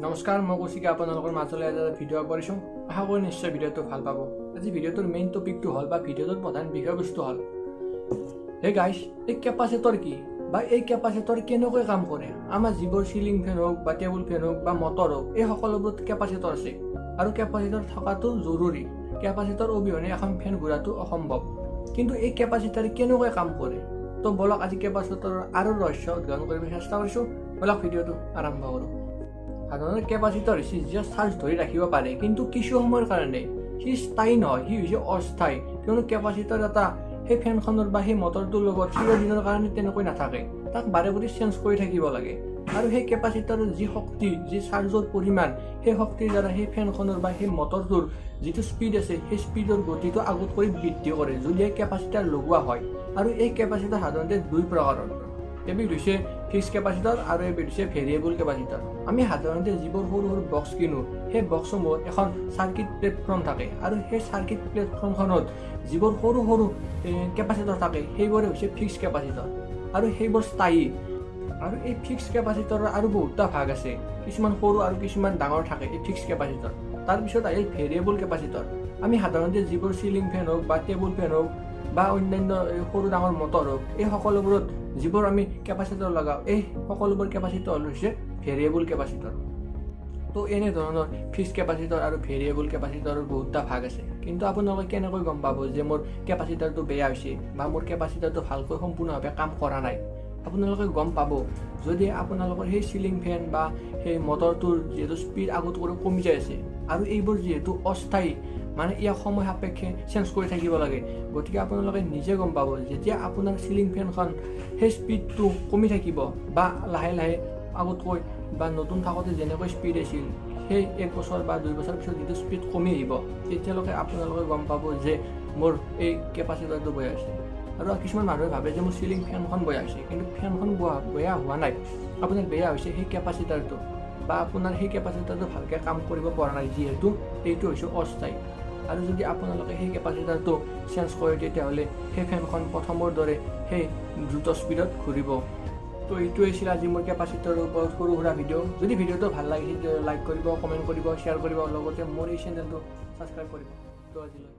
নমস্কাৰ, মই কৌশিকে আপোনালোকৰ মাজলৈ এটা ভিডিঅ' আগবাঢ়িছোঁ। আশা কৰোঁ নিশ্চয় ভিডিঅ'টো ভাল পাব। আজি ভিডিঅ'টোৰ মেইন টপিকটো হ'ল বা ভিডিঅ'টোৰ প্ৰধান বিষয়বস্তু হ'ল, হে গাইছ, এই কেপাচিটৰ কি বা এই কেপাচিটৰ কেনেকৈ কাম কৰে? আমাৰ যিবোৰ চিলিং ফেন হওক বা টেবুল ফেন হওক বা মটৰ হওক, এই সকলোবোৰত কেপাচিটৰ আছে আৰু কেপাচিটৰ থকাটো জৰুৰী। কেপাচিটৰ অবিহনে এখন ফেন ঘূৰাটো অসম্ভৱ। কিন্তু এই কেপাচিটাৰ কেনেকৈ কাম কৰে? তো বলক আজি কেপাচিটৰৰ আৰু ৰহস্য উদ্ঘাটন কৰিব চেষ্টা কৰিছোঁ। বলক ভিডিঅ'টো আৰম্ভ কৰোঁ। সাধাৰণতে কেপাচিটৰ হৈছে যিয়ে চাৰ্জ ধৰি ৰাখিব পাৰে, কিন্তু কিছু সময়ৰ কাৰণে। সি স্থায়ী নহয়, সি হৈছে অস্থায়ী। কিয়নো কেপাচিটৰ এটা সেই ফেনখনৰ বা সেই মটৰটোৰ লগত চিৰদিনৰ কাৰণে তেনেকৈ নাথাকে, তাক বাৰে বাৰে চেঞ্জ কৰি থাকিব লাগে। আৰু সেই কেপাচিটৰৰ যি শক্তি, যি চাৰ্জৰ পৰিমাণ, সেই শক্তিৰ দ্বাৰা সেই ফেনখনৰ বা সেই মটৰটোৰ যিটো স্পীড আছে, সেই স্পীডৰ গতিটো আগতকৈ বৃদ্ধি কৰে যদিহে কেপাচিটাৰ লগোৱা হয়। আৰু এই কেপাচিটাৰ সাধাৰণতে দুই প্ৰকাৰৰ। এবিধ হৈছে ফিক্স কেপাচিটৰ আৰু এবিধ হৈছে ভেৰিয়েবল কেপাচিটৰ। আমি সাধাৰণতে যিবোৰ সৰু সৰু বক্স কিনো, সেই বক্সসমূহত এখন চাৰ্কিট প্লেটফৰ্ম থাকে আৰু সেই চাৰ্কিট প্লেটফৰ্মখনত যিবোৰ সৰু সৰু কেপাচিটৰ থাকে, সেইবোৰে হৈছে ফিক্স কেপাচিটৰ আৰু সেইবোৰ স্থায়ী। আৰু এই ফিক্স কেপাচিটৰৰ আৰু বহুতটা ভাগ আছে, কিছুমান সৰু আৰু কিছুমান ডাঙৰ থাকে এই ফিক্স কেপাচিটৰ। তাৰপিছত আহিল ভেৰিয়েবল কেপাচিটৰ। আমি সাধাৰণতে যিবোৰ চিলিং ফেন হওক বা টেবুল ফেন হওক বা অন্যান্য সৰু ডাঙৰ মটৰ হওক, এই সকলোবোৰত যিবোৰ আমি কেপাচিটৰ লগাওঁ, এই সকলোবোৰ কেপাচিটৰ হৈছে ভেৰিয়েবল কেপাচিটৰ। তো এনেধৰণৰ ফিক্স কেপাচিটৰ আৰু ভেৰিয়েবল কেপাচিটৰৰ বহুতটা ভাগ আছে। কিন্তু আপোনালোকে কেনেকৈ গম পাব যে মোৰ কেপাচিটাৰটো বেয়া হৈছে বা মোৰ কেপাচিটাৰটো ভালকৈ সম্পূৰ্ণভাৱে কাম কৰা নাই? আপোনালোকে গম পাব যদি আপোনালোকৰ সেই চিলিং ফেন বা সেই মটৰটোৰ যিহেতু স্পীড আগতকৈ কমি যাই আছে আৰু এইবোৰ যিহেতু অস্থায়ী, মানে ইয়াক সময় সাপেক্ষে চেঞ্জ কৰি থাকিব লাগে। গতিকে আপোনালোকে নিজে গম পাব যেতিয়া আপোনাৰ চিলিং ফেনখন সেই স্পীডটো কমি থাকিব বা লাহে লাহে আগতকৈ বা নতুন থাকোঁতে যেনেকৈ স্পীড আছিল, সেই এক বছৰ বা 2 বছৰ পিছত যিটো স্পীড কমি আহিব, তেতিয়ালৈকে আপোনালোকে গম পাব যে মোৰ এই কেপাচিটাৰটো বেয়া হৈছে। আৰু কিছুমান মানুহে ভাবে যে মোৰ চিলিং ফেনখন বেয়া হৈছে, কিন্তু ফেনখন বেয়া হোৱা নাই, আপোনাৰ বেয়া হৈছে সেই কেপাচিটাৰটো বা আপোনাৰ সেই কেপাচিটাৰটো ভালকৈ কাম কৰিব পৰা নাই, যিহেতু এইটো হৈছে অস্থায়ী। আৰু যদি আপোনালোকে সেই কেপাচিটাৰটো চেঞ্জ কৰে, তেতিয়াহ'লে সেই ফেনখন প্ৰথমৰ দৰে সেই দ্ৰুত স্পীডত ঘূৰিব। তো এইটোৱে আছিল আজি মোৰ কেপাচিটাৰৰ ওপৰত সৰু সুৰা ভিডিঅ'। যদি ভিডিঅ'টো ভাল লাগিছে, লাইক কৰিব, কমেণ্ট কৰিব, শ্বেয়াৰ কৰিব, লগতে মোৰ এই চেনেলটো ছাবস্ক্ৰাইব কৰিব। তো আজিলৈ